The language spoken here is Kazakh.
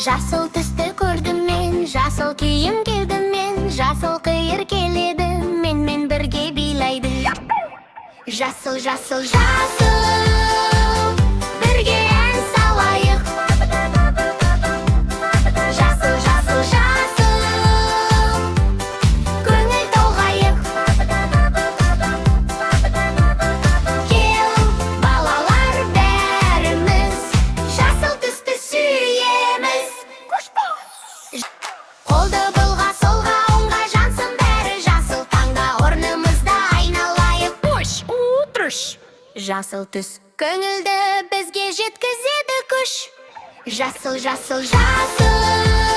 Жасыл түсті көрдім мен, жасыл киім кидім мен, жасыл қиыр келеді, менімен бірге билейді. Жасыл, жасыл, жасыл, бірге ән салайық. Жасыл, жасыл, жасыл, көңіл толғайық. Кел, балалар, бәріміз жасыл түсті сүйеміз. Қолды бұлға солға, оңға, жансын бәрі жасыл таңда, орнымызда айналайық. Ош, отырыш. Жасыл түс көңілді, бізге жеткізеді күш. Жасыл, жасыл, жасыл.